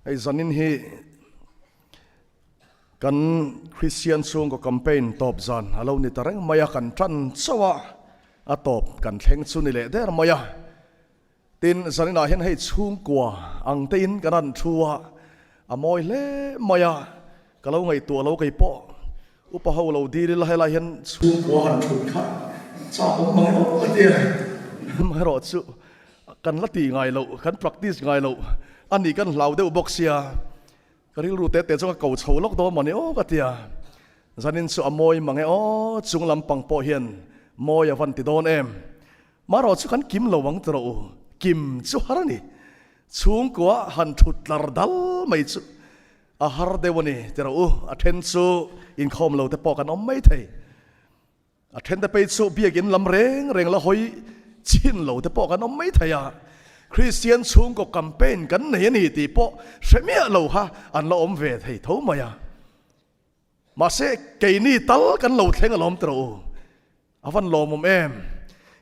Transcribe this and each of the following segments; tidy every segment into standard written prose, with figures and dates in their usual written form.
Hei zanin hi kan Kristian chhungkaw campaign tawp zan a lo ni ta reng mai a, kan tan chauh a, a tawp kan thleng chu ni leh der mai a. Tin, zaninah hian hei chhungkua ang tein kan han thu a, a mawi hle mai a, ka lo ngaihtuah lo kei pawh upa ho lo dil ila helai hian chhungkua han thut kha chak awm mang emaw ka ti a, amaherawh chu kan la tih ngai loh, kan practice ngai loh a nih kan hlau deuh bawk sia, ka rilru te te chu ka ko chho lawk dawn mawni aw ka ti a, zanin chu a mawi mang e aw, chung lampang pawh hian mawi a van ti dawn em. Marawh chu kan kim lo ang tawh u, kim chu har a ni. Chhungkua han thut tlar dal mai chu a har deuh a ni tawh u, a then chu inkhawm lo te pawh kan awm mai thei. A then te phei chu biakinn lam reng reng la hawi chhin lo te pawh kan awm mai thei a. Kristian chhungkaw campaign kan nei a ni tih pawh hre miah lo kha an la awm ve thei tho mai a. Mahse keini tal kan lo thleng alawm tawh u. A van lawmawm em?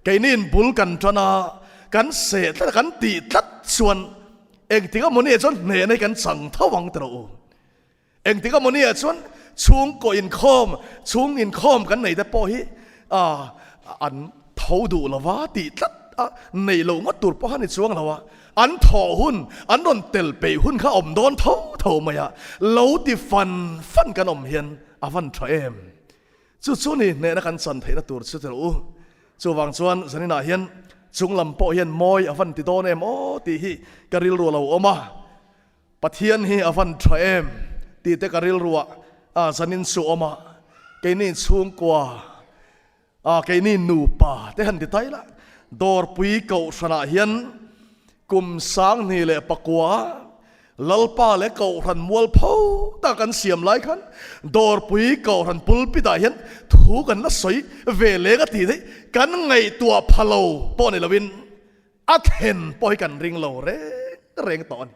Keiniin bul kan tan a, kan seh tlat a, kan tih tlat chuan engtik emaw nia chuan hnehna hi kan chang tho ang tawh u. Engtik emaw nia chuan chhungkaw inkhawm, chhung inkhawm kan nei te pawh hi an tho duh lo va tih tlat a, neih loh ngawt tur pawh a ni chuang lo a, an thawh hun, an rawn tel peih hun kha awm dawn tho tho mai a, lo ti fan fan kan awm hian a van tha em? Chu chu ni hnehna kan chan theihna tur chu tel u. Chuvang chuan zaninah hian chung lam pawh hian mawi a van ti dawn em aw tih hi ka rilru a lo awm a. Pathian hi a van tha em tih te ka rilruah a zanin chu awm a. Keini chhungkua a keini nupa te han ti tai la, Dawrpui Kohhranah hian kum 2009 Lalpa leh Kohhran mualpho tak an siam lai khan Dawrpui Kohhran pulpit ah hian thu kan la sawi ve leng a tih theih kan ngaihtuah pha lo pawh ni loin a thlen pawh hi kan ring lo reng reng tawh a ni.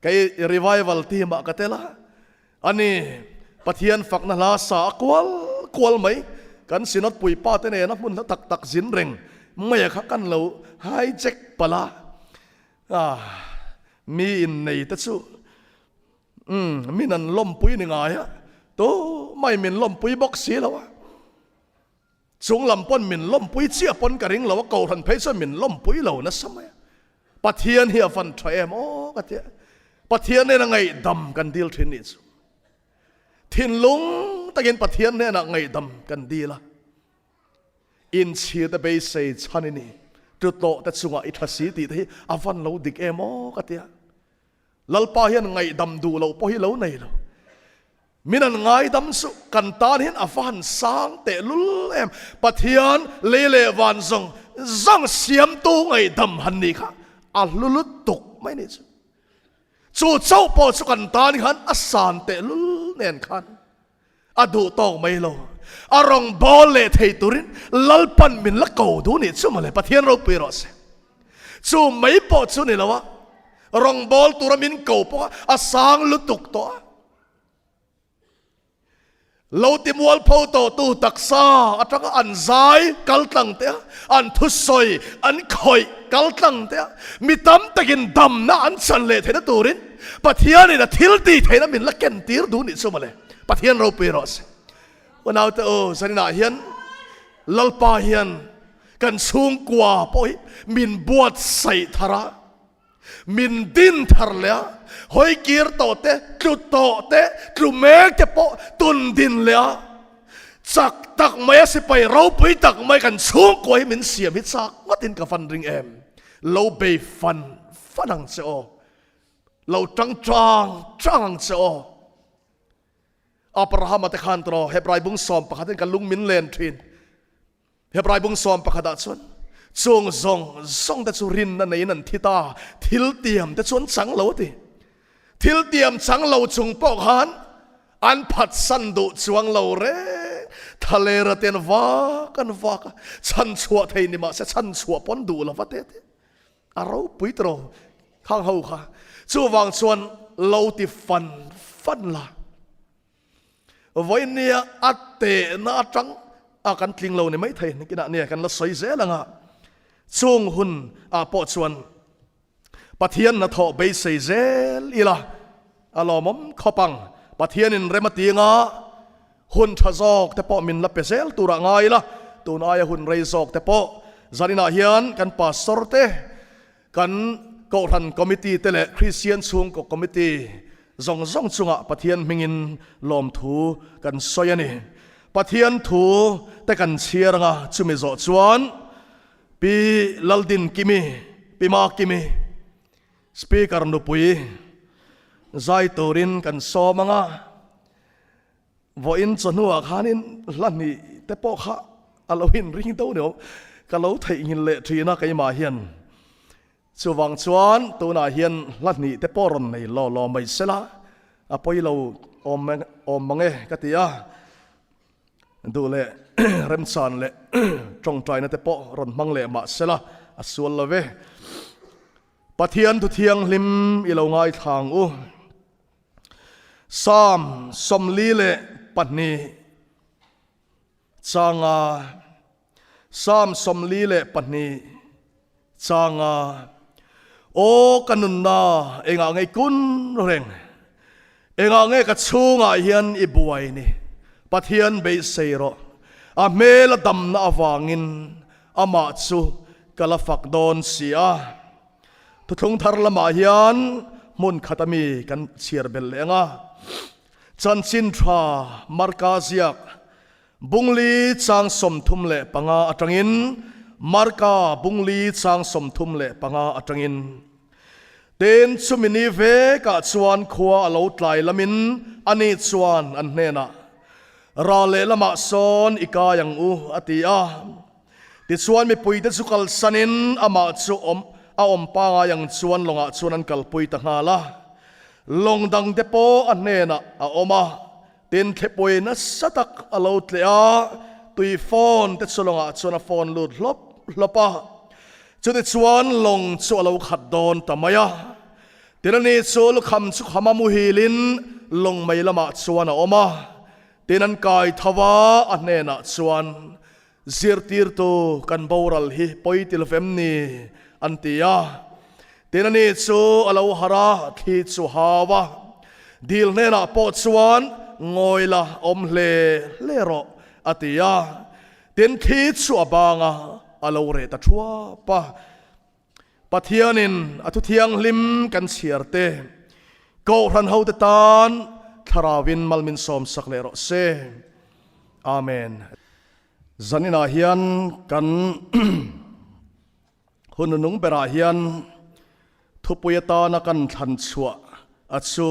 Kei revival team ah ka tel a, ani Pathian fakna hla sa a kual kual mai kan Synod puipa te nena hmun hla tak tak zin reng mai a kha kan lo hijack palh a. Ah, mi innei te chu umm min an lawmpui ni ngai a, tu mai min lawmpui bawk si lo a, chung lam pawn min lawmpui chiah pawn ka ring lo a, Kohhran phei chuan min lawmpui lo nasa mai a, Pathian hi a van tha em aw ka ti a, Pathian hnena ngaihdam kan dil thin nih chu, thinlung takin Pathian hnenah ngaihdam kan dil a. Inchhir te beisei chhan i ni, tutawh te chungah i tha si tih te hi a van lo dik em aw ka ti a. Lalpa hian ngaihdam duh loh pawh hi lo nei lo. Min an ngaidam chu kan tan hian a va han sang tehlul em. Pathian lei leh van zawng zawng siamtu ngaihdam han nih kha a hlu lutuk mai nih chu. Chu chauh pawh chu kan tan khan a san tehlul nen khan A duh tawk mai lo. A rawn bawl leh thei turin Lalpan min la ko duh nih chu mawle, Pathian ropui rawh se. Chu mai pawh chu ni lo a, rawn bawl tura min ko pawh a, a sang lutuk tawh a. Lo ti mualpho tawh tu taksa atanga an zai kal tlang te a, an thusawi an khawih kal tlang te a, mi tam takin damna an chan leh theihna turin Pathianin a thil tih theihna min la ken tir duh nih chu mawle. Pathian ropui rawh se. Unaute u, zaninah hian Lalpa hian kan chhungkua pawh hi min buatsaih thar a, min din thar leh a, hawi kir tawh te, tlu tawh te, tlu mek te pawh tun din leh a, chak tak mai a sipai ropui tak mai kan chhungkua hi min siam hi chak ngawtin ka van ring em. Lo bei fan fan ang che aw. Lo tang tang tang ang che aw. Abrahama te khan tawh Hebrai bung sawm pakhat in ka lung min len thin. Hebrai bung sawm pakhat ah chuan chung zawng zawng te chu rinna neiin an thi ta, thil tiam te chu an chang lo a ti. Thil tiam chang lo chung pawh khan an phatsan duh chuang lo reng. Thalera te an vak an vak a, chhanchhuah thei ni mahse chhanchhuah pawn duh lo va te te. A ropui tawh khang ho kha. Chuvang chuan lo ti fan fan la. Vawinia a tehna atang a kan tling lo ni mai thei nikinah nia kan la sawi zel anga. Chung hun ah pawh chuan. Pathian hnathawh beisei zel ila a lawmawm khawp ang. Pathianin rem a ti anga hun tha zawk te pawh min la pe zel turah ngai ila, tun aia hun rei zawk te pawh zaninah hian kan pastor te, kan Kohhran Committee te leh Kristian Chhungkaw Committee zawng zawng chungah Pathian hmingin lawmthu kan sawi a ni. Pathian thu te kan chhiar anga chumi zawh chuan Pi Laldinkimi, Pi Makimi, Speaker nupui zai turin kan sawm anga vawiin chawhnuah khanin hla hnih te pawh kha a lo inring deuh ni awm ka lo theihnghilh leh thin a keimah hian. Chuvang chuan tunah hian hla hnih te pawh rawn nei law law mai sela a pawi lo awm awm mang e ka ti a. Duh leh remchan leh tawngtaina te pawh rawn hmang leh mah sela a sual lo ve. Pathian thu thianghlim i lo ngaithla ang u. Psalm 42 changa Psalm 42 changa Aw ka nunna engah nge kun reng engah nge ka chhungah hian i buai ni Pathian beisei rawh a hmel a damna avangin amah chu ka la fak dawn si a. Thuthlung thar lamah hian hmun khat ami kan chhiar belh leh ang a, Chanchin tha Marka ziak Bungli chang 35 atangin Marka Bungli chang 35 atangin Tin chumi ni vekah chuan khua a lo tlai lamin ani chuan an hnenah, Ral lehlamah sawn i kai ang u, a ti a. Tichuan mipuite chu kalsanin amah chu awm a awm pangai ang chuan lawngah chuan an kalpui ta nghal a. Lawng dangte pawh a hnenah a awm a, tin thlepui nasa tak a lo tleh a, tui phone te chu lawngah chuan a phone lut hlawp hlawp a. Chutichuan lawng chu a lo khat dawn ta mai a. Tin ani chu lukham chu khama muhilin lawng mei lamah chuan a awm a, tin an kai tho a, a hnenah chuan Zirtirtu kan boral hi pawi ti lovem ni? an ti a. Tin ani chu a lo harh a, thli chu hau a. Dil hnenah pawh chuan ngawi la awm hle hle rawh, a ti a. Tin thli chu a bang a, a lo reh ta thuap a. Pathianin a thu thianghlim kan chhiar te, Kohhran hote tan Thlarauin mal min sawmsak leh rawh se. Amen. Zaninah hian kan hun nung berah hian thupui atana kan thlan chhuah a chu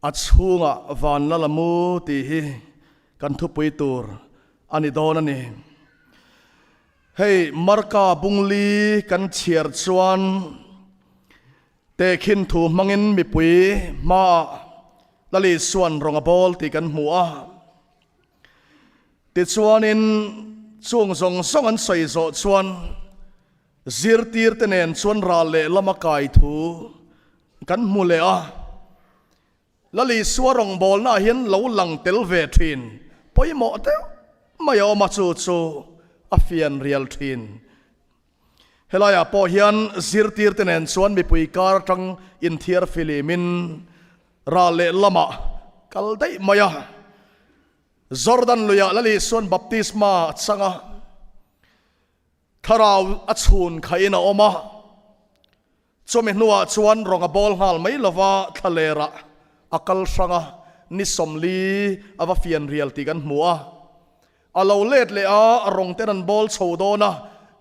a chhungah van la la mu tih hi kan thupui tur a ni dawn a ni. Hei Marka bungli kan chhiar chuan tehkhin thu hmangin mipui hmaah Lali suan rawng a bawl tih kan hmu a. Tichuanin chung zawng zawng an sawi zawh chuan zirtirte nen chuan ral leh lama kai thu kan hmu leh a. Lali Sua rawngbawlnaah hian lo lang tel ve thin pawimawh deuh mai a awm a, chu chu a fian rial thin. Helaiah pawh hian zirtirte nen chuan mipui kar atang inthiar filimin ral leh lamah kal daih mai a. Jordan luiah Lali Suan baptisma a chang a. Thlarau a chhun khaihin a awm a, chumi hnuah chuan rawng a bawl nghal mai lova thlalerah a kal hrang a, ni 40 a va fian rial tih kan hmu a. A lo let leh a, a rawng ten an bawl chho dawn a,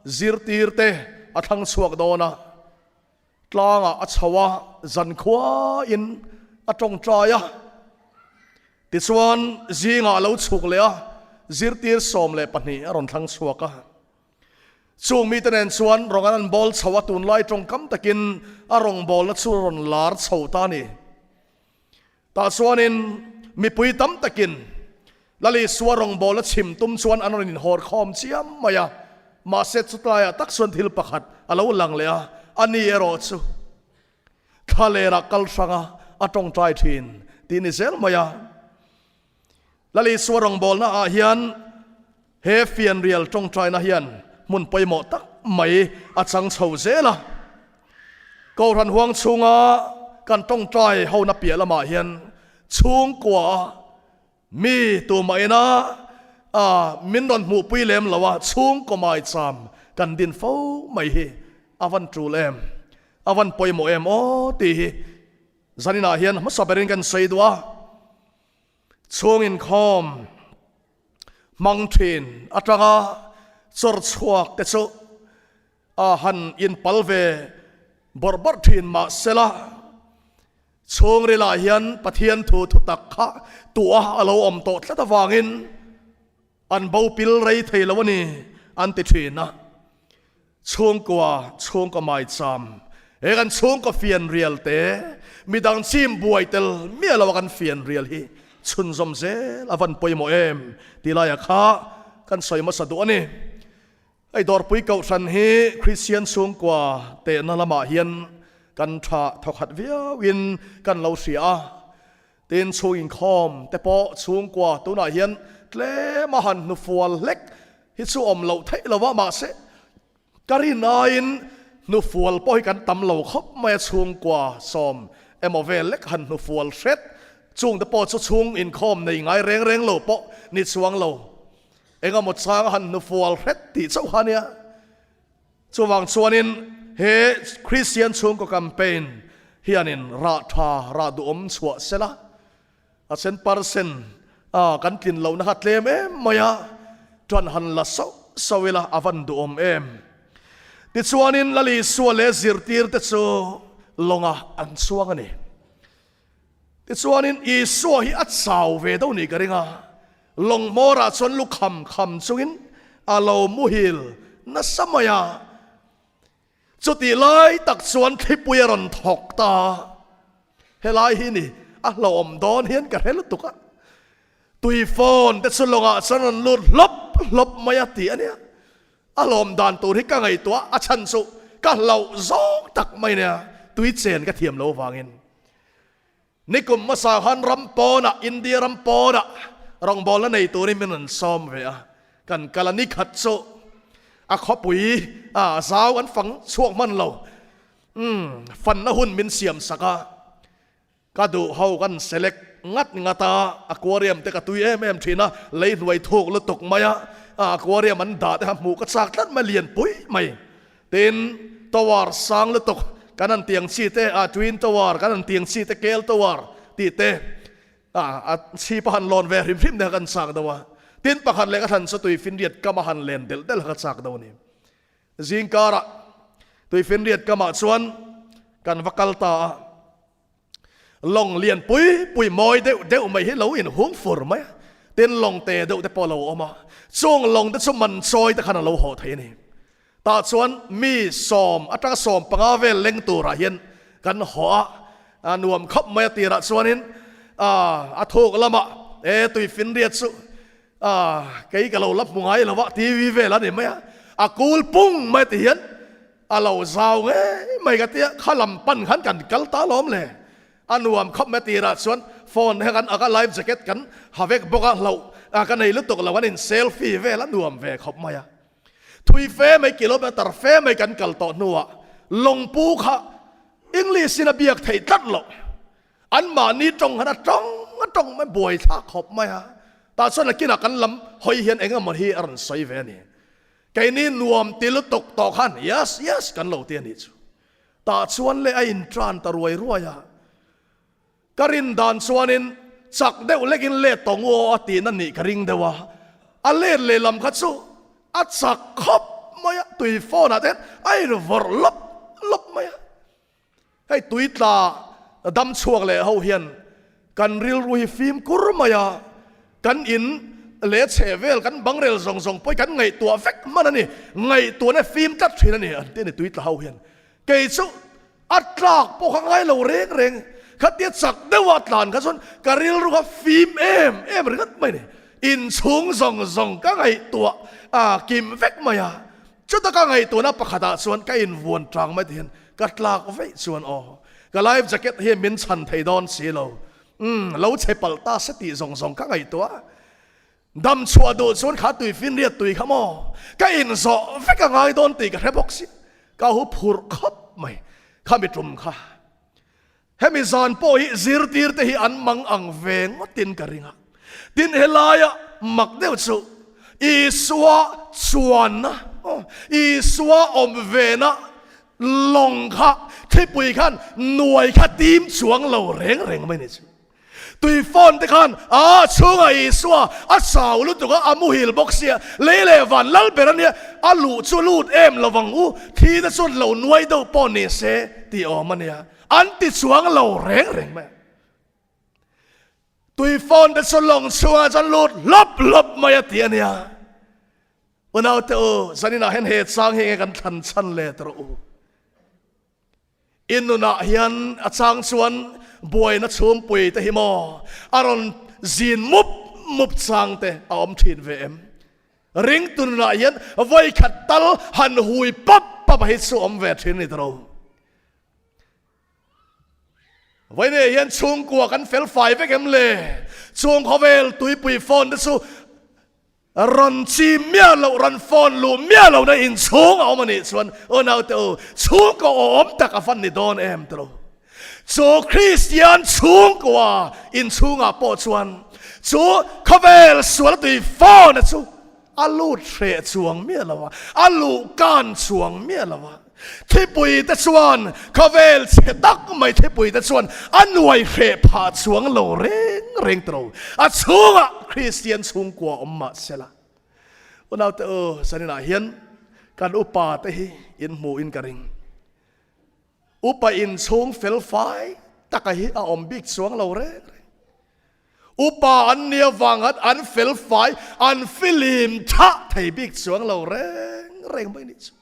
zirtir te a thlang chhuak dawn a, tlangah a chho a, zankhuain a tawngtai a. Tichuan zingah a lo chhuk leh a, zirtir 12 a rawn thlang chhuak a. Chung mite nen chuan rawng an an bawl chho a, tunlai tawngkam takin a rawngbawlna chu a rawn lar chho ta a ni. Tah chuanin mipui tam takin Lal Isua rawngbawlna chhim tum chuan an rawn inhawr khawm chiam mai a, mahse chutlaiah tak chuan thil pakhat a lo lang leh a, ani erawh chu thlalerah kal hranga a tawngtai thin tih ni zel mai a. Lal Isua rawngbawlna ah hian he fianrial tawngtaina hian hmun pawimawh tak mai a chang chho zel a. Kohhran huang chhunga kan tawngtai hona piah lamah hian chhungkua a mi tumah ina min rawn hmuhpui lem lo a, chhungkaw maicham kan din fo mai hi a van tul em, a van pawimawh em aw tih hi zaninah hian hmasa berin kan sawi duh a. Chhung inkhawm hmang thin atanga chawr chhuak te chu a han inpal ve bawrh bawrh thin mah sela, chhungrilah hian Pathian thu thutak kha tuah a lo awm tawh tlat avangin an bo pil rei thei lo a ni an ti thin a. Chhungkua, chhungkaw maicham, he kan chhungkaw fianrial te midang chim buai tel miah lo a kan fianrial hi chhunzawm zel a van pawimawh em tih laiah kha kan sawi hmasa duh a ni. Hei Dawrpui Kohhran hi Kristian chhungkua tehna lamah hian kan tha thawkhat viauin kan lo hria a, tin chhung inkhawm te pawh chhungkua tunah hian tlem a han hnufual hlek hi chu awm loh theih lo a, mahse ka rin aiin hnufual pawh hi kan tam lo khawp mai a, chhungkua sawm emaw vel lek han hnufual hret chung te pawh chu chhung inkhawm nei ngai reng reng lo pawh ni chuang lo. Engemaw chang a han hnufual hret tih chauh kha ania. Chuvang chuanin he Kristian chhungkaw campaign hianin rah tha, rah duhawm chhuah sela, a sen percent a kan tlin lohna kha tlem em mai a, tan han la sauh sauh ila a van duhawm em. Tichuanin Lal Isua leh zirtirte chu lawngah an chuang a ni. Tichuanin Isua hi a chau ve deuh nih ka ring a, lawng hmawrah chuan lu kham kham chungin a lo muhil nasa mai a. Chutih lai tak chuan thlipui a rawn thawk ta a, helai hi ni a hlauhawm dawn hian ka hre lutuk a, tui phone te chu lawngah chuan rawn lut hlawp hlawp mai a tih a nia. A lawm dan tur hi ka ngaihtuah a chhan chu ka hlauh zawng tak mai nia, tui chen ka thiam lo vangin. Nikum hmasa khan ram pawnah, India ram pawnah rawngbawlna nei turin min rawn sawm ve a, kan kal a, nikhat chu a khawpui a zau an fang chhuak hman lo, umm fanna hun min siam sak a. Ka duh ho kan select ngat ngat a, aquarium te ka tui em em thin a, lei hnuai thuk lutuk mai a, aquarium an dah te kha hmuh ka chak tlat mai lian pui mai. Tin, tower sang lutuk kan han tiang chi te, a twin tower kan han tiang chi te, kel tower tih te, a chhip a han lawn ve hrim hrim te kha kan chak deuh a. Tin, pakhat leh ka thlan chu tuifinriat kam a han len delh delh kha ka chak deuh a ni. Zingkarah tuifinriat kamah chuan kan va kal ta a, lawng lian pui pui mawi deuh deuh mai hi lo inhung fur mai a, tin lawng te deuh te pawh a lo awm a, chung lawng te chu man chawi te khan a lo haw thei a ni. Tah chuan mi sawm atanga 15 vel leng turah hian kan haw a, a nuam khawp mai a tirah chuanin a thuk lamah e tuifinriat chu Ah, kei ka lo la hmu ngai lo a, TV vel a ni mai a, a kul pung mai ti hian a lo zau ngei mai ka tia, kha lam pan khan kan kal ta lawm le, a nuam khawp mai tirah chuan phone he kan ak a, life jacket kan ha vek bawk a, hlauh a ka nei lutuk lo, kan in selfie vel a nuam ve khawp mai a, thui fe mai kilometer fe mai kan kal tawh hnuah lawngpu kha English in a biak theih tlat loh. Anmahni tawng han a tawng a tawng mai buai thlak khawp mai a, tah chuan nakinah kan lam hawi hian eng emaw hi a rawn sawi ve a ni. Keini nuam ti lutuk tawh khan yes yes kan lo ti a nih chu. Tah chuan leh a intan ta ruai ruai a, ka rin dan chuanin chak deuh lekin let tawng u aw a tihna nih ka ring deuh a, a let lehlam kha chu a chak khawp mai a, tui phone ah te hian a invawrh lawp lawp mai a. Hei tui tla dam chhuak leh ho hian kan rilru hi fim kur mai a, kan in leh chhe vel kan bangrel zawng zawng pawh hi kan ngaihtuah vek hman a ni, ngaihtuahna fim tlat thin a ni an ti a ni tui tla ho hian. Kei chu a tlak pawh kha ngai lo reng reng, khatia chak deuha tlan kha chuan ka rilru kha fim em em ringawt mai a ni, inchhung zawng zawng ka ngaihtuah a kim vek mai a. Chuta ka ngaihtuahna pakhatah chuan ka invuan tang mai tihian ka tlak veih chuan aw, ka life jacket hi min chhan thei dawn si lo, umm, lo chhe palh ta se tih zawng zawng ka ngaihtuah. Dam chhuah duh chuan kha tui finriat tui kha maw, ka inzawh vek a ngai dawn tih ka hre bawk si, ka hu phurh khawp mai. Khami tum kha. Hemi zan pawh hi zirtir te hi an mang ang ve ngawtin ka ring a. Tin helaia mak deuh chu Isua chuanna, Isua awm vena lawng kha thlipui khan nuai kha tim chuang lo reng reng mai ni chu. Tui phone te khan a chhungah Isua a chau lutuk a, a muhil bawk sia, lei leh van lal ber a nia, a luh chu lut em lo vang u, thi te chuan lo nuai deuh pawh ni se tih awm a nia, an ti chuang lo reng reng mai a. Tui phone te chu lawng chhungah chuan lut hlawp hlawp mai a ti a nia. Unaute u, zaninah hian he chang hi enge kan thlan chhan let rawh u. I nunah hian a chang chuan buaina chhungpui te hi maw a rawn zin mup mup chang te a awm thin ve em? Ringtu nunah hian vawikhat tal han hui pap pap a hi chu awm ve thin a ni tawh lo. Vawiinah hian chhungkua kan fel fai vek em le? Chung khawvel tuipui phone te chu Rawn chi miah loh, rawn phone luh miah lohna inchhung a awm a nih chuan aw naute u, chhungkaw awm tak a van ni dawn em tilo. Chu Kristian chhungkua inchhungah pawh chuan chu khawvel sual tui phone a chu a lut hreh chuang miah lo a, a luh kan chuang miah lo a. Thipui te chuan khawvel chhe tak mai thipui te chuan a nuai hreh phah chuang lo reng reng tawh lo. A chhungah Kristian chhungkua awm mah se la. Unaute u, zaninah hian kan upa te hi in hmuhin ka ring. Upa inchhung fel fai taka hi a awm bik chuang lo reng reng. Upa an nia vang an an fel fai, an filim thah thei bik chuang lo reng reng mai nih chu.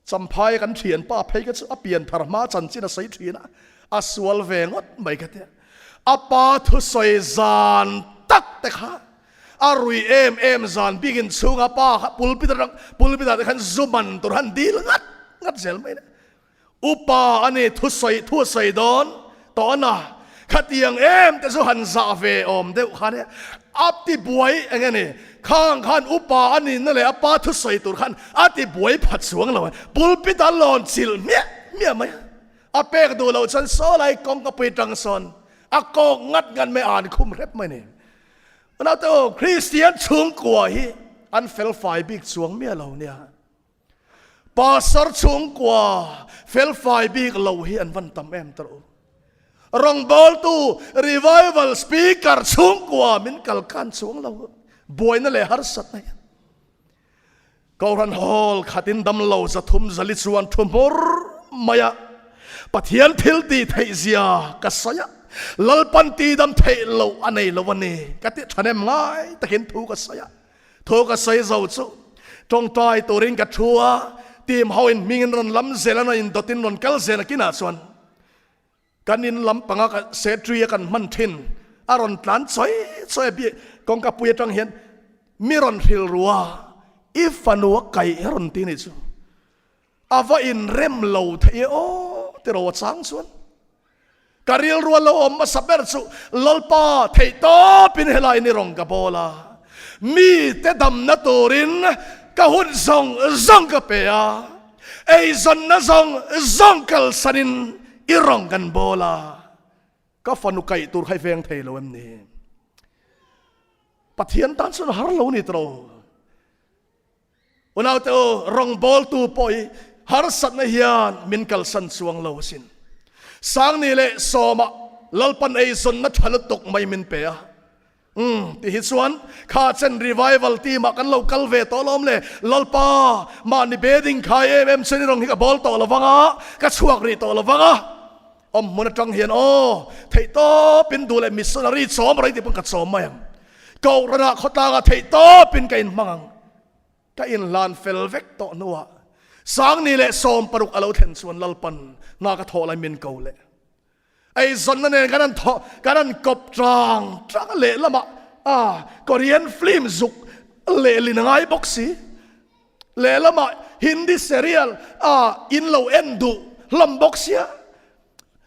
Champhai kan thianpa phei kha chu a pian thar hma chanchin a sawi thin a, a sual ve ngawt mai kha tia. A pa thusawi zan tak te kha a rui em em zan bikin chhunga pa kha pulpit atang pulpit ah te khan zu man tur han dil ngat ngat zel mai le. Upa a ni thusawi thusawi dawn tawh a, khatiang em te chu han zah ve awm deuh kha nia. A ti buai eng nge ni, khang khan upa a nihna leh a pa thusawi tur khan a ti buai pha chuang lo a, pulpit a lawn chilh hmiah hmiah mai a. A pek duh loh chuan saw lai kawngka pui tang sawn a kawk ngat ngat mai a an khum hrep mai ni. Unaute aw, Kristian chhungkua hi an felfai bik chuang miah lo nia. Pastor chhungkua felfai bik lo hi an van tam em tawh u. Rawngbawltu revival speaker chhungkua min kal khan chuang lo buaina leh harsatna hian. Kohhran hall khatin damlo zathum zali chuan thu hmur mai a Pathian thil tih theih zia ka sawi a, Lalpan tidam theih loh a nei lo a ni ka tih thahnem ngai takin thu ka sawi a. Thu ka sawi zo chu tawngtai turin ka thu a, team ho in hmingin rawn lam zel a, in dawtin rawn kal zel a kinah chuan kan in lam panga ka setri a kan hman thin a rawn tlan chawi chawi a bik kawngka pui atang hian mi rawn hril ru a, i fanu a kaih a rawn ti nih chu a va inrem lo thei e aw ti ro a chang chuan. Ka rilru a lo awm hmasa ber chu Lalpa theih tawpin helai ni rawn ka bawl a, mite damna turin ka hun zawng zawng ka pe a, eizawnna zawng zawng kalsanin i rawn kan bawl a, ka fanu kaih tur kha i veng thei lo em ni? Pathian tan chuan a har lo ni tawh. Unaute u, rawngbawltu pawh hi harsatna hian min kalsan chuang lo asin. Sangni leh Sawma Lalpan eizawnna tha lutuk mai min pe a. Umm, ti hi chuan kha chen revival team ah kan lo kal ve tawh alawm le. Lalpa, mahni bedding khai em em chuan i rawn hi ka bawl tawh lovang a, ka chhuak rih tawh lovang a. Awm hmun atang hian aw, theihtawpin duh leh missionary chawm rawh i tih pawn ka chawm mai ang. Kohhranah khawtlangah theihtawpin ka inhmang ang. Ka inhlan fel vek tawh hnuah Sangni leh 16 a lo thlen chuan Lalpan hna ka thawh lai min ko leh. Eizawnna nen kan han thawh, kan han kawp tang tang a lehlamah ah Korean film zuk lehlin a ngai bawk si. Lehlamah Hindi serial ah in lo en duh hlawm bawk sia.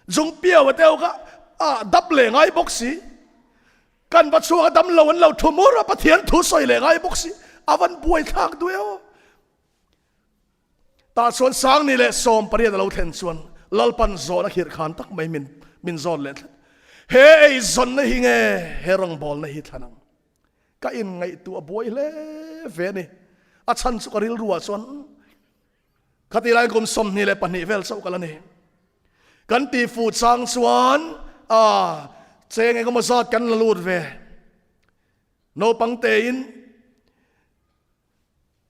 Jungpiau a teuh kha ah dap leh ngai bawk si. Kan va chhuak a dam lo an lo thu mur a, Pathian thu sawi leh ngai bawk si, a van buai thlak duh e aw. Tah chuan Sangni leh 18 a lo thlen chuan Lalpan zawhna khirh khan tak mai min min zawn leh tlat. He eizawnna hi nge he rawngbawlna hi thlan ang? Ka inngaihtuah buai hle ve a ni. A chhan chu ka rilruah chuan khati lai kum 22 vel chauh ka la ni. Kan tihfuh chang chuan a cheng engemaw zat kan la lut ve. Naupang tein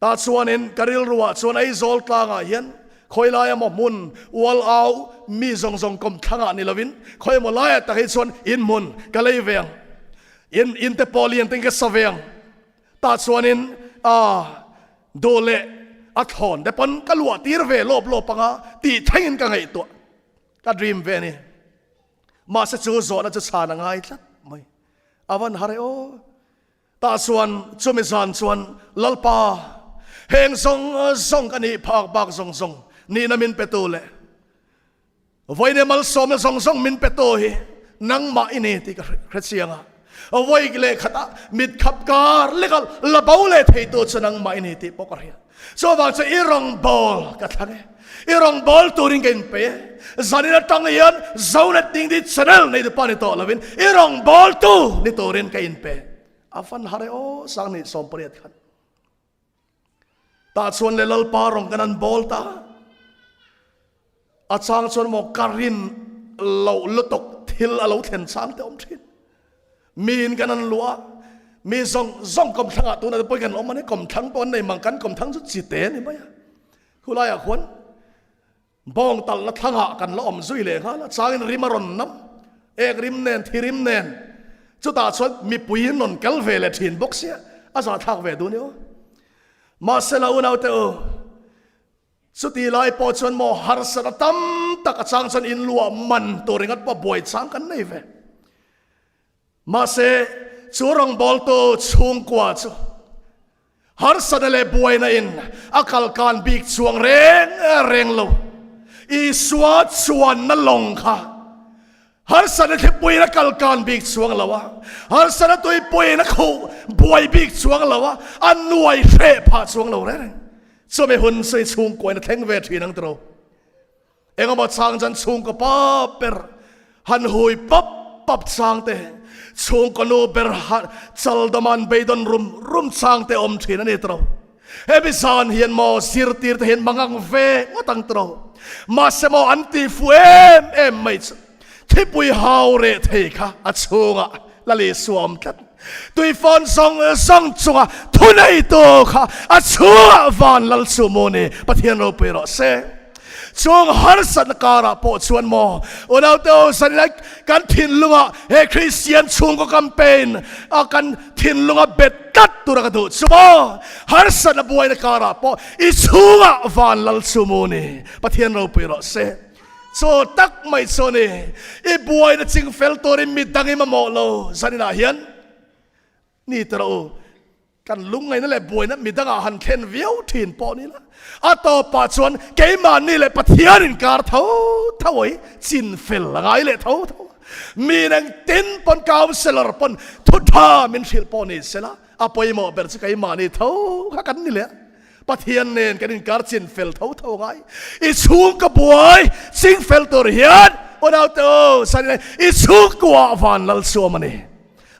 Tah chuanin ka rilruah chuan Aizawl tlangah hian khawi lai emaw hmun ual au mi zawng zawng kawmthlangah ni lovin khawi emaw laiah tak hi chuan in hmun ka lei ve ang, in in te pawh lian ten ka sa ve ang. Tah chuanin ah duh leh a thlawn te pawn ka luah tir ve lawp lawp anga tih thlengin ka ngaihtuah ka dream ve a ni. Mahse chu zawhna chu chhan a ngai tlat mai. A van har e aw. Tah chuan chumi zan chuan Lalpa, heng zawng zawng ka nih phak bak zawng zawng nihna min petu leh vawiin malsawmna zawng zawng min petu hi nangmah i ni tih ka hre chiang a. Vawi leh khatah mit khap kar leka la bo leh theitu chu nangmah i ni tih pawh ka hria. Chuvang chu i rawngbâwl ka thlang e. I rawngbâwl turin ka inpe e. Zanin atang hian Zonet Dingdi Channel nei tu pa ni tawh lovin i rawngbâwltu ni turin ka inpe. A van har e aw, Sangni 18 khan. Tah chuan le Lalpa rawng kan an bâwl ta. A chang chuan maw ka rin loh lutuk thil a lo thlen chang te awm thin. Miin kan an luah a, mi zawng zawng kawmthlangah tunah te pawhin kan awm a ni, kawmthlang pawh an nei mang, kan kawmthlang chu chite a ni mai a. Khulaiah khuan bawng talhna thlangah kan la awm zui leh nghal a, changin rim a rawn nam, ek rim nen, thi rim nen, chutah chuan mipui in rawn kal ve leh thin bawk sia, a zahthlak ve duh a ni aw. Mahsela unaute u, Chutih lai pawh chuan maw harsatna tam tak a chang chuan inluah man tur ringawt pawh buai chang kan nei ve. Mahse, chu rawngbawltu chhungkua chu harsatna leh buaina in a kalkan bik chuang reng reng lo. Isua chuanna lawng kha harsatna thlipuiin a kalkan bik chuang lo a, harsatna tuipuiin a khuh buai bik chuang lo a, a nuai hreh phah chuang lo reng reng. Chumi hun sawi chhungkuain a thleng ve thin ang tiro. Engemaw chang chuan chhungkaw pa ber han hui pap pap chang te, chhungkaw nu ber han chal dawman beidawn rum rum chang te awm thin a ni tiro. Hemi zan hian maw zirtir te hian mangang ve ngawt ang tiro. Mahse maw an tih fuh em em mai chu Thipui hau reh thei kha a chhungah Lal Isua awm tlat. Tuifawn zawng zawng chunga thuneitu kha a chhungah van Lal chu maw ni Pathian ropui rawh se. Chung harsatna karah pawh chuan maw unaute u zanilai kan thinlungah he Kristian chhungkaw campaign a kan thinlunga bet tlat tura ka duh chu maw harsatna buaina karah pawh i chhungah van Lal chu maw ni Pathian ropui rawh se. Chaw tak mai chu a ni. I buaina ching fel turin mi dang i mamawh lo. Zaninah hian ni ta rawh u. Kan lungngaihna leh buaina mi dangah han thlen viau thin pawh ni la, a tawpah chuan keimahni leh Pathian inkar tho tho i chin fel a ngai leh tho tho. Mi engtin pawn counsellor pawn thu tha min hrilh pawh ni sela, a pawimawh ber chu keimahni tho kha kan ni leh. Pathian nen kan inkar chin fel tho tho ngai. I chhung ka buai ching fel tur hian unaute u sani i chhungkua van lal chu awm a ni.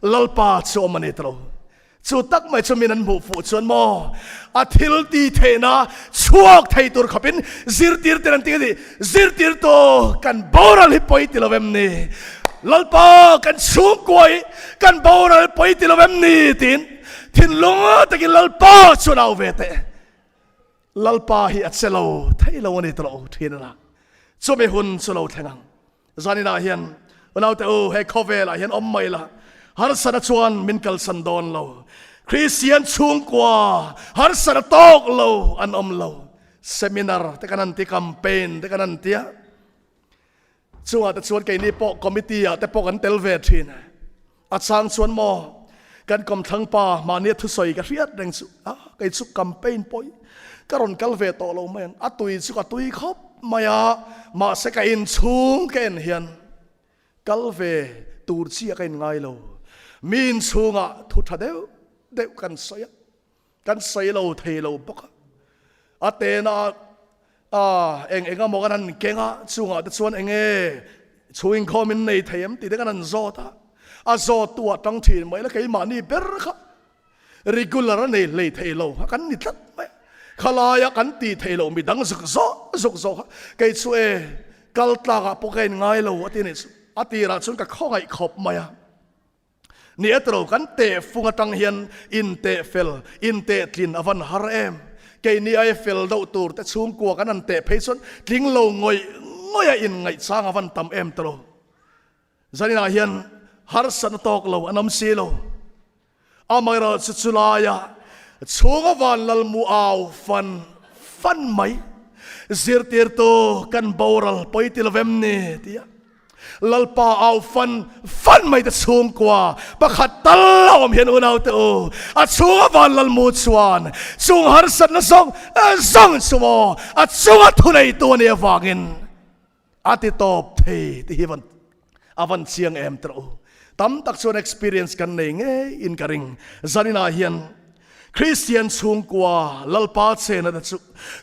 Lalpa chu awm a ni tilo. Chu tak mai chu min an hmuh fuh chuan maw a thil ti theihna chhuak thei tur khawpin zirtir ten an ti a ni. Zirtirtu kan boral hi pawi ti lo em ni? Lalpa kan chhungkua hi kan boral pawi ti lo em ni? Tiin Thinlung takin Lalpa chuan au ve teh. Lalpa hi a che lo thei lo a ni tawh thin a la. Chumi hun chu lo thleng ang. Zaninah hian unaute u he khawvelah hian awm mai la. Harsatna chuan min kalsan dawn lo. Kristian chhungkua harsatna tawk lo an awm lo. Seminar te kan han ti, campaign te kan han ti a. Chungah te chuan keini pawh committee ah te pawh kan tel ve thin. A chang chuan maw kan kawmthlang pa mahnia thusawi ka hriat reng chu a kei chu campaign pawh hi ka rawn kal ve tawh lo mai ang. A tui chu ka tui khawp mai a, mahse ka inchhung ka en hian kal ve tur chi a ka in ngai lo. Mi inchhungah thu tha deuh deuh kan sawi a, kan sawi lo thei lo bawk a. A tena. A eng eng emaw kan han keng a, chungah te chuan eng nge chhungin khawm in nei thei em tih te kan han zawt a. A zawttu ah tang thin mai la keimahni ber kha regular a nei hlei thei lo kha kan ni tlat mai a. Khalaia kan tih theih loh midang zuk zawk zuk zawk kha kei chu e kal tlakah pawh ka in ngai lo a ti a nih chu. A tirah chuan ka khawngaih khawp mai a. Ni e tiro kan teh fung atang hian in teh fel, in teh tlin a van har em. Keini ai fel deuh tur te chhungkua kan han teh phei chuan tling lo ngawih ngawih a in ngaihchang a van tam em tiro. Zaninah hian harsatna tawk lo an awm si lo. Amaherawhchu chu chulaia chhunga van lalmu au fan fan mai zirtirtu kan boral pawi ti lovem ni tia Lalpa au fan fan mai te chhungkua pakhat tal a awm hian unaute u a chhunga van lalmu chuan chung harsatna zawng zawng chu maw a chunga thuneitu a nih avangin A ti tawp thei ti hi van a van chiang em tawh u. Tam tak chuan experience kan nei ngei in ka ring. Zaninah hian Kristian chhungkua Lalpa chena te chu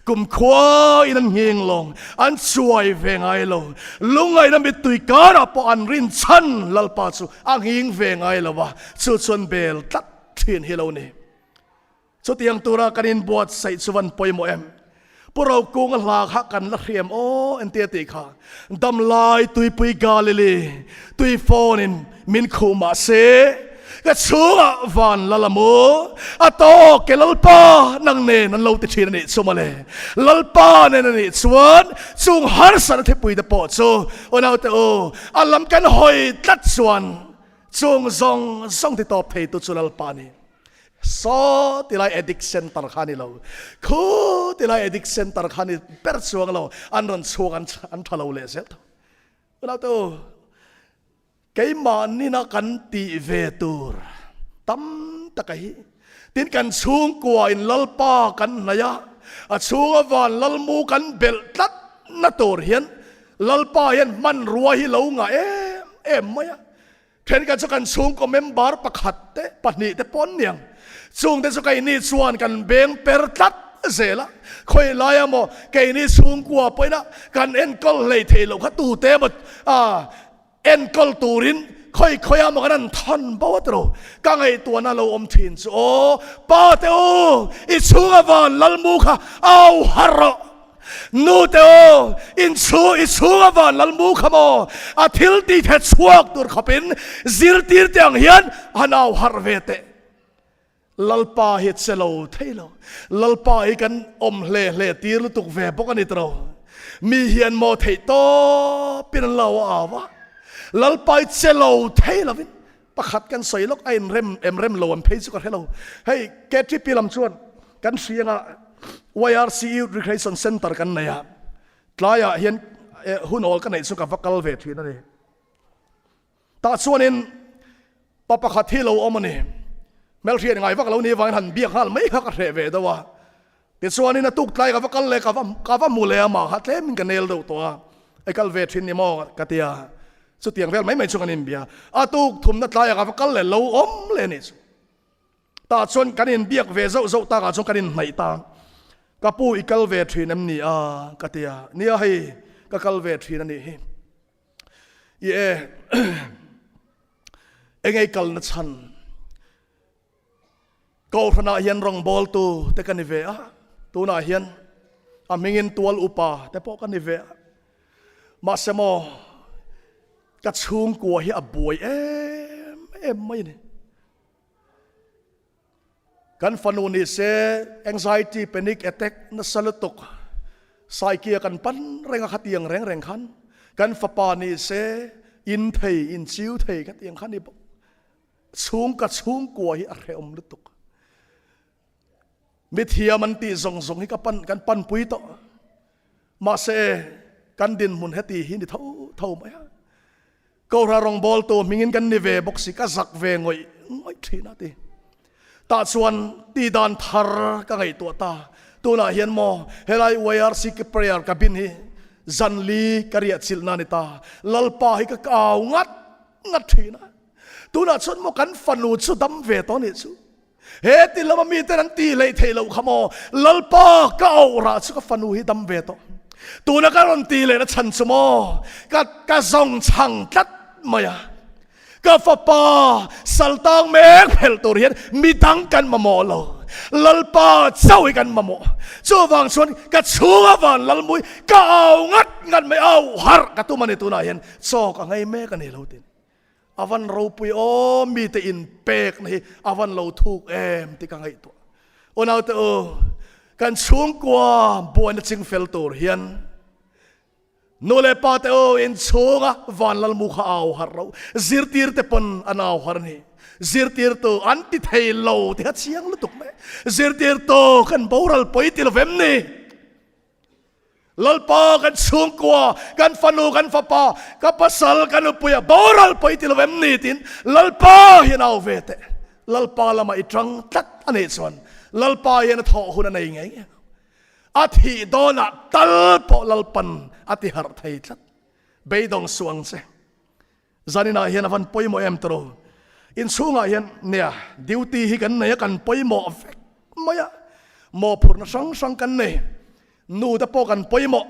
kumkhua in an nghing lawng, an chuai ve ngai lo. Lungngaihna mittui karah pawh an rin chhan Lalpa chu a nghing ve ngai lo a, chu chuan bel tlat thin hi lo ni. Chutiang tura kan inbuatsaih chu van pawimawh em? Pu Rokunga hla kha kan la hriam aw entia tih kha damlai tuipui Galili tui phone in min khuh mah se ka chhungah van la la mu a tawk ke Lalpa nang nen an lo ti thin a nih chu mawle. Lalpa nen a nih chuan chung harsatna thipui te pawh chu unaute u a lam kan hawi tlat chuan chung zawng zawng ti tawp thei tu chu Lalpa a ni. Saw ti lai addict center kha ni lo, khu ti lai addict center kha ni ber chuang lo, an rawn chhuak an an tha lo leh zel tho. Unau te u, keimahnin a kan tih ve tur tam taka hi, tin kan chhungkua in Lalpa kan hnaih a, a chhunga van Lalmu kan belh tlat na tur hian Lalpa hian hmanrua hi lo ngah em em mai a. Thenkhat chu kan chhungkaw member pakhat te, pahnih te pawh an niang. Chungte chu keini chuan kan beng per tlat zel a, khawi laia maw keini chhungkua pawhin a kan enkawl hlei thei loh kha tute emaw ah enkawl turin khawi khawiah maw kan han thawn bo a tiro. Ka ngaihtuahna lo awm thin chu aw pa te u i chhunga van lalmu kha au har rawh. Nu te aw, in chhung i chhung a van lal mu kha maw? A thil ti the chhuak tur khawpin zirtir te ang hian a nau harh ve teh. Lalpa hi che lo thei lo. Lalpa hi kan awm hle hle tir lutuk ve bawk a ni tawh lo. Mi hian maw theih tawpin an lo au a. Lalpa hi che lo thei lovin pakhat kan sawi lawk a inrem em rem lo an phei chu ka hre lo. Hei KTP lam chuan kan hrianga YRC Youth Recreation Centre kan nei a, tlaiah hian hun awl ka neih chu ka va kal ve thin a ni. Tah chuanin pa pakhat hi lo awm a ni. Hmelhriat ngai vak lo ni avangin han biak nghal mai kha ka hreh ve deuh a. Tichuanin a tuk tlai ka va kal leh ka va ka va hmu leh a mah kha tlemin ka nel deuh tawh a, I kal ve thin ni maw ka ti a, chutiang vel mai mai chu kan inbia. A tuk thumna tlaiah ka va kal leh lo awm leh a nih chu. Tah chuan kan inbiak ve zauh zauh takah chuan kan inhnaih ta. Ka pu i kal ve thin em ni a? ka ti a, Nia hei ka kal ve thin a nih hi. I e engei kalna chhan? Kohhranah hian rawngbawltu te ka ni ve a, tunah hian a hmingin tual upa te pawh ka ni ve a. Mahse maw, ka chhungkua hi a buai em em mai a ni. Kan fanu ni se anxiety, panic attack nasa lutuk, Saikia kan pan reng a khatiang reng reng khan. Kan fapa ni se in thei, in chiu thei khatiang kha ni bawk. Chhung ka chhungkua hi a hrehawm lutuk. Mithiam an tih zawng zawng hi ka pan kan panpui tawh. Mahse kan dinhmun heti hi ni tho tho mai a. Kohra rawngbawltu hmingin kan ni ve bawk si ka zak ve ngawih ngawih thin a ti. Tah chuan ti dan thar ka ngaihtuah ta. Tunah hian maw helai YRC prayer cabin hi zanli ka riah chilhna a ni ta. Lalpa hi ka kau ngat ngat thin a. Tunah chuan maw kan fanu chu dam ve tawh nih chu. He ti lama miten an ti hleih theih loh kha maw Lalpa ka auh rah chu ka fanu hi dam ve tawh. Tuna ka rawn ti lehna chhan chu maw, ka ka zawng chhang tlat mai a. Ka fapa sal tang mek phelh tur hian midang kan mamawh lo, Lalpa chauh hi kan mamawh. Chuvang chuan ka chhunga van Lalmui ka au ngat ngat mai, au harh ka tum a ni tunah hian chaw ka ngei mek a ni lo tin. A van ropui aw mite inpekna hi a van lo thuk em tih ka ngaihtuah. Unaute u, kan chhungkua buaina chingfel tur hian nu leh pa te u inchhunga Vanlalmu kha au harh lo, zirtirte pawn an au harh a ni. Zirtirtu an ti thei lo tih a chiang lutuk mai. Zirtirtu kan boral pawi ti lovem ni? Lalpa kan chhungkua, kan fanu, kan fapa, ka pasal, ka nupuia boral pawi ti lo em ni tiin Lalpa hian au ve teh. Lalpa lamah i tang tlat a nih chuan Lalpa hian a thawh hun a nei ngei ngei ang. A thih dawnah tal pawh Lalpan a ti harh thei tlat. Beidawng suh ang che. Zaninah hian a van pawimawh em tawh? Inchhungah hian nia duty hi kan nei a, kan pawimawh vek mai a, mawhphurhna hrang hrang kan nei, nu te pawh kan pawimawh.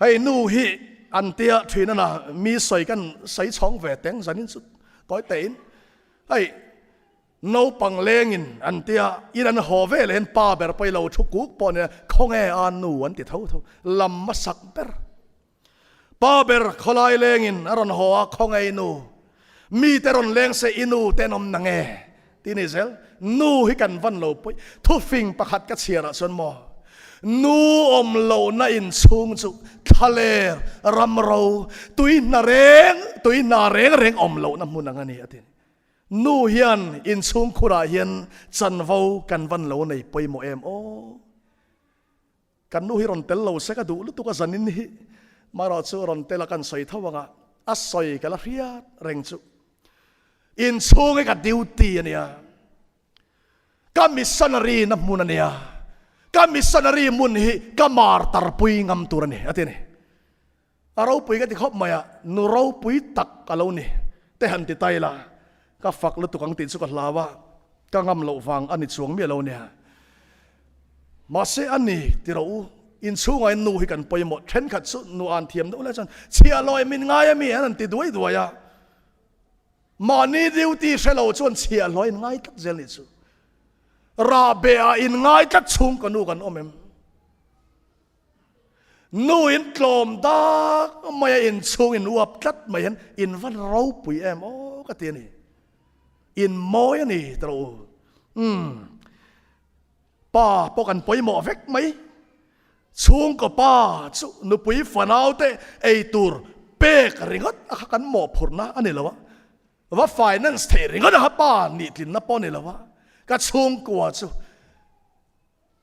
Hei nu hi an tia thin a na, mi sawi kan sawi chhawng ve teng zanin chu tawi tein. Hei naupang lengin an tia in an haw ve leh hian pa ber pawh i lo thu kuk pawh nia khawnge a nu an ti tho tho, lam a sak ber. Pa ber khawlai lengin a rawn haw a, Khawnge i nu? Mite rawn leng se i nu tenawm na nge? Ti ni zel, Nu hi kan van lo pawi. Thufing pakhat ka chhiar ah chuan maw, Nu awm lohna inchhung chu thlaler, ramro, tui hna reng, tui hna reng reng awm lohna hmun ang a ni a ti. Nu hian inchhung khurah hian chanvo kan van lo nei pawimawh em aw. Kan nu hi rawn tel lo se ka duh lutuk a zanin hi marawh chu rawn tel a kan sawi tho ang a, a sawi ka la hriat reng chu. Inchhung hi ka duty a nia, ka missionary na hmun a nia, ka missionary hmun hi ka martar pui ngam tur a ni a ti a ni. A ropui ka ti khawp mai a, nu ropui tak a lo ni te han ti ta ila, ka fak lutuk ang tih chu ka hlau a, ka ngam loh vang a ni chuang miah lo nia. Mahse a ni ti rawh u, inchhungah hian nu hi kan pawimawh, thenkhat chu nu an thiam deuh lai chuan chhiah lawi min ngai a mi an han ti duai duai a, mahni duty hre lo chuan chhiah lawi in ngai tlat zel nih chu. Rahbeh ah in ngai tlat chhung ka nu kan awm em? Nu in tlawm dak mai a inchhung in uap tlat mai hian in van ropui em aw ka ti a ni. In mawi a ni ta rawh u. Umm. Pa pawh kan pawimawh vek mai. Chhungkaw pa chu nupui fanau te ei tur pek ringawt a kha kan mawhphurhna a ni lo a. Va finance theih ringawt a kha pa nihtlin na pawh a ni lo a. Ka chhungkua chu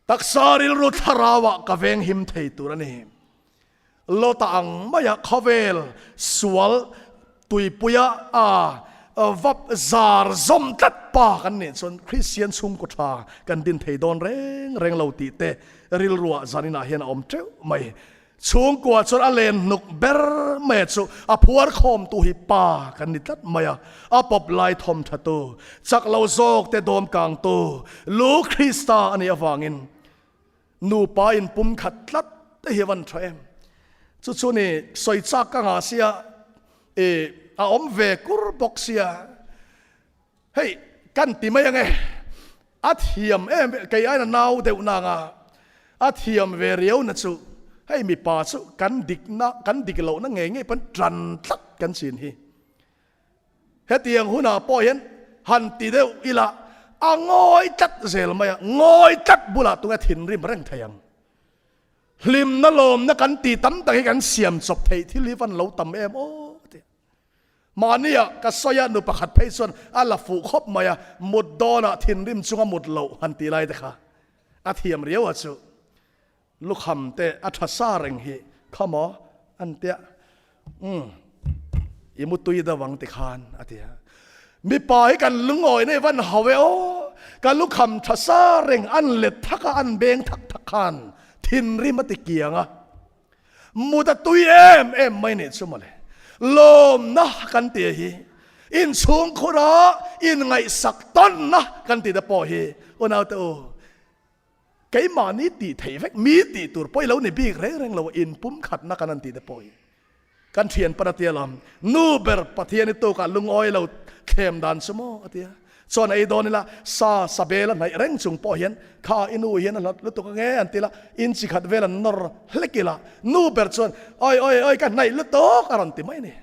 Taksa rilru thlarauah ka venghim thei tur a ni. Lota ang maia khawvel sual tuipuia a vap zar zawm tlat pa kan nih chuan Kristian chhungkaw tha kan din thei dawn reng reng lo tih te rilruah zaninah hian a awm teuh mai. Chhungkua chuan a len hnuk ber mai chu a phuar khawmtu hi pa kan ni tlat mai a, a pawp lai thawm thatu, chak lo zawk te dawm kangtu lu Krista a nih avangin nupa inpum khat tlat te hi a van tha em. Chu chu ni sawi chak ka ngah sia i a awm ve kur bawk sia. Hei kan ti mai ange, a thiam em ve, kei aina nau deuh na anga a thiam ve riau na chu hei mipa chu kan dik na, kan dik loh na ngei ngei pawn tan tlat kan chin hi. Hetiang hunah pawh hian han ti deuh ila a ngawi tlat zel mai a, ngawi tlat bulah tunge thinrim reng thei ang. Hlimna lawmna kan ti tam tak hi kan siam chawp theih thil hi van lo tam em aw ti. Mahnia ka sawi a, nu pakhat phei chuan a la fuh khawp mai a, mut dawnah thinrim chunga mut loh han tih lai te kha a thiam riau a chu. Lukham te a tha sa reng hi kha maw an tia, umm i mutui deuh ang ti khan a ti a. Mipa hi kan lungawi nei van hau e aw, ka lukham tha sa reng an let thak a, an beng thak thak khan thinrim a ti kiang a. Mut a tui em em mai nih chu mawle. Lawmna kan tih hi inchhungkhura inngaihsak tawnna kan tih te pawh hi unaute u. Keimahni tih theih vek, mi tih tur pawh i lo ni bik reng reng lo, inpumkhatna kan han tih te pawh hi kan thian pan a tia lam. Nu ber Pathian i tukah lungawi lo thlem dan chu maw a tia. Chuan ei dawn ila sa sa bel a hnaih reng chung pawh hian kha i nu hian a hlat lutuk ange an ti la, in chi khat vel an nawr hlek ila nu ber chuan awi awi awi ka hnaih lutuk a rawn ti mai a ni.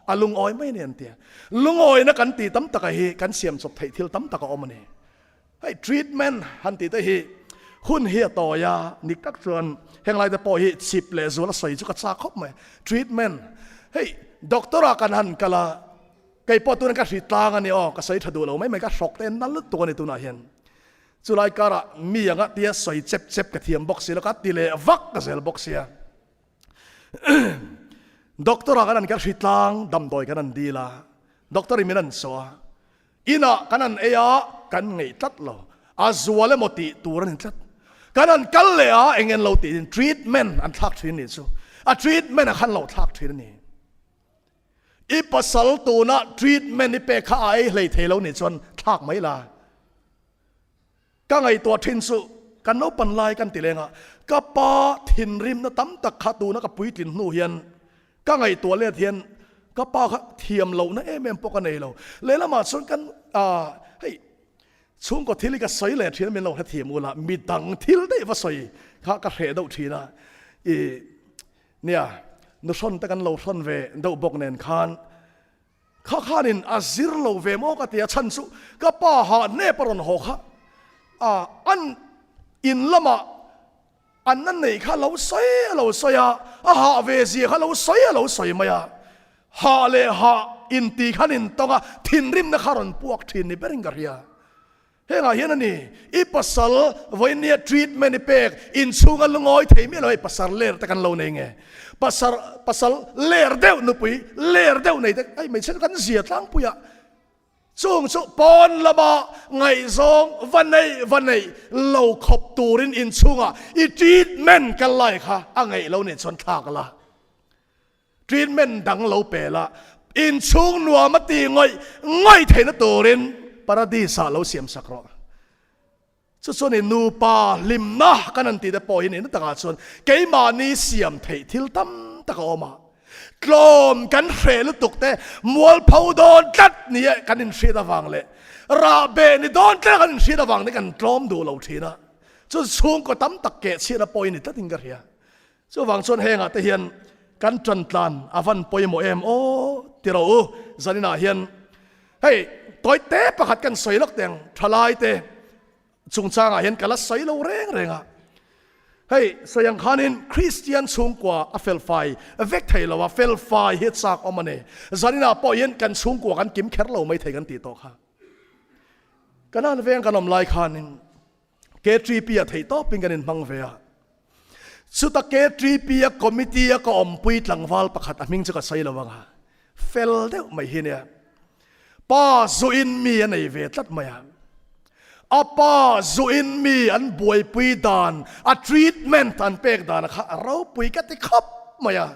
A lungawi mai a ni an tia. Lungawina kan tih tam taka hi kan siam chawp theih thil tam tak a awm a ni. Hei treatment han tih te hi hun hi a tawi a, dik tak chuan heng lai te pawh hi chip leh zual a sawi chu ka chak khawp mai. Treatment hei doctor ah kan han kal a, kei pawh tuna ka hri tlang a ni aw, ka sawi tha duh lo mai mai, ka hrawk te nal lutuk a ni tunah hian. Chulai karah mi anga tia sawi chep chep ka thiam bawk si lo, ka ti leh vak ka zel bawk sia. Doctor ah kan han kal hri tlang damdawi kan han dil a, doctor in min han saw a, Inah kan han ei a, kan ngeih tlat lo. A zual emaw tih tur a ni tlat. Kan han kal leh a, eng en lo tiin treatment an thlak thin ni chu. A treatment a khan lo thlak thin a ni. I pasal tuna treatment i pek kha a ei hlei thei lo nih chuan thlak mai la. Ka ngaihtuah thin chu kan naupan lai kan ti leng a, ka pa thinrimna tam tak kha tuna ka puitlin hnu hian ka ngaihtuah let hian ka pa kha thiam lohna em em pawh ka nei lo. Lehlamah chuan kan hei chhungkaw thil hi ka sawi leh thin a min lo hrethiam ula, midang thil daih va sawi kha ka hreh deuh thin a, i nia nuhrawn te kan lo hrawn ve deuh bawk nen khan Kha khanin a zir lo ve maw ka ti a, chhan chu ka pa ha hnep a rawn haw kha a, an in lamah an na neih kha lo sawi a lo sawi a, a hah ve zia kha lo sawi a lo sawi mai a, hah leh hah inti khan intawng a, thinrimna kha rawn puak thin ni berin ka hria. Hengah hian a ni, i pasal vawinia treatment i pek, inchhunga lungawi thei miah lo hei pasal ler te kan lo nei nge? Pasal, pasal ler deuh nupui ler deuh nei te hei hmeichhe chu kan zia tlangpui a, chung chu pawn lama ngaihzawng va neih va neih lo khawp turin inchhungah i treatment kal lai kha a ngeih lo nih chuan thlak la. Treatment dang lo pe la, inchhung nuam a ti ngawih ngawih theihna turin Paradis ah lo siam sak rawh. Chu chuan i nupa hlimna kan han tih te pawh hi nihna takah chuan keimahni siam theih thil tam tak a awm a. Tlawm kan hreh lutuk te mualpho dawn tlat ni e kan inhriat avang leh rahbeh ni dawn tlat kan inhriat avang te kan tlawm duh lo thin a. Chu chhungkaw tam tak kehchhiatna pawh hi ni tlatin ka hria. Chuvang chuan hengah te hian kan tan tlan a van pawimawh em aw ti ro u zaninah hian hei tawi te pakhat kan sawi lawk teng thalai te chungchangah hian ka la sawi lo reng reng a hei sawi ang khanin Kristian chhungkua a felfai vek thei lo a felfai hi chak awm a ni zaninah pawh hian kan chhungkua kan kim kher lo mai thei kan tih tawh kha kanan veng kan awm lai khanin KTP-a theih tawpin kan inhmang ve a. Chuta KTP-a committee-a ka awmpui tlangval pakhat a hming chu ka sawi lo ang a, fel deuh mai hi nia. Pa zuin mi a nei ve tlat mai a. A pa zuin mi an buaipui dan, a treatment an pek dan kha a ropui ka ti khawp mai a.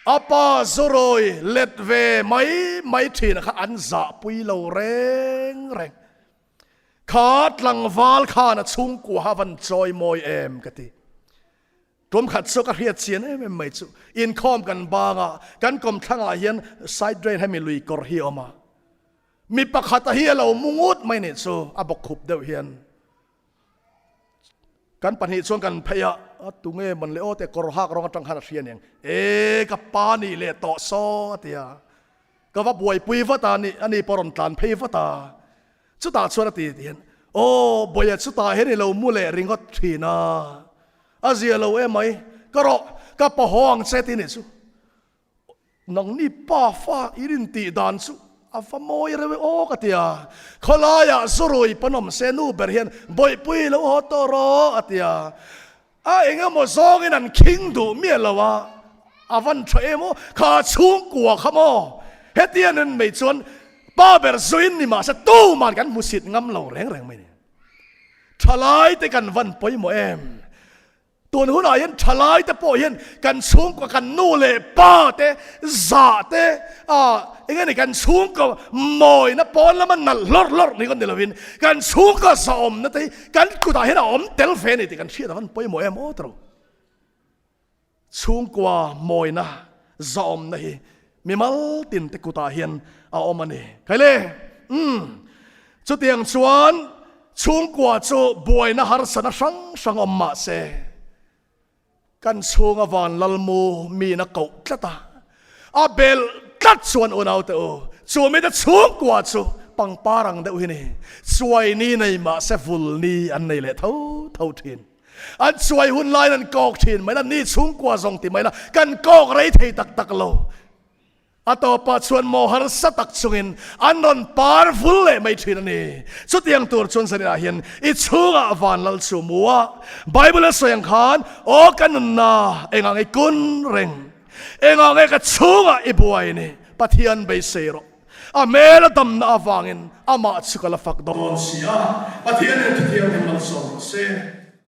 A pa zurawi let ve mai mai thin kha an zahpui lo reng reng. Kha tlangval khan a chhungkua a van chawi mawi em ka ti. Tum khat chu ka hriat chian em em mai chu inkhawm kan bang a, kan kawmthlangah hian side drain hemi lui kawr hi a awm a. Mi pakhat a hi a lo mu ngut mai nih chu a bawkkhup deuh hian. Kan pahnih chuan kan phei a, a tunge man le aw te kawr hak rawng atang khan a hria aniang. E ka pa nih leh tawh saw a ti a. Ka va buaipui vat a, ani ani pawh rawn tlan phei vat a. Chutah chuan a ti hian, Aw Bawia chutah hian i lo mu leh ringawt thin a, a zia lo emai, ka rawh, ka pa haw ang che ti nih chu. Nangni pa fa i rin tih dan chu a va mawi reuh e aw ka ti a. Khawlaiah zurui panawm se nu ber hian bawihpui lo haw tawh rawh a ti a. A eng emaw zawngin an khing duh miah lo a, a van tha em aw, kha chhungkua kha maw? Hetia nun mai chuan pa ber zuin ni mahse tuman kan hmusit ngam lo reng reng mai ni. Thalai te kan van pawimawh em? Tun hunah hian thalai te pawh hian kan chhungkua kan nu leh pa te zah te ah eng nge kan chhungkaw mawina pawn lama nalh hlawrh hlawrh ni kan ni lovin kan chhungkaw zahawmna te hi kan kutah hian a awm tel ve a ni tih kan hriat avan pawimawh em aw tawrh. Chhungkua mawina zahawmna hi mimal tin te kutah hian a awm a ni. Khaile! Umm. Chutiang chuan chhungkua chu buaina harsana hrang hrang awm mah se, kan chhunga van lalmu miin a koh tlat a, a belh tlat chuan unaute u, chu mite chhungkua chu pangpar ang deuh hi ni, chuai ni nei mah se vul ni an nei leh tho tho thin. An chuai hun laiin an kawk thin mai la, ni chhungkua zawng ti mai la, kan kawk rei thei tak tak lo. A tawpah chuan maw harsa tak chungin an rawn par vul leh mai thin a ni. Chutiang tur chuan zaninah hian i chhungah van lal chu mu a. Bible a sawi ang khan, Aw ka nunna, engah nge i kun reng? Engah nge ka chhungah i buai ni? Pathian beisei rawh. A hmel a damna avangin amah chu ka la fak dawn si a. Pathianin thuthianghlim malsawm rawh se.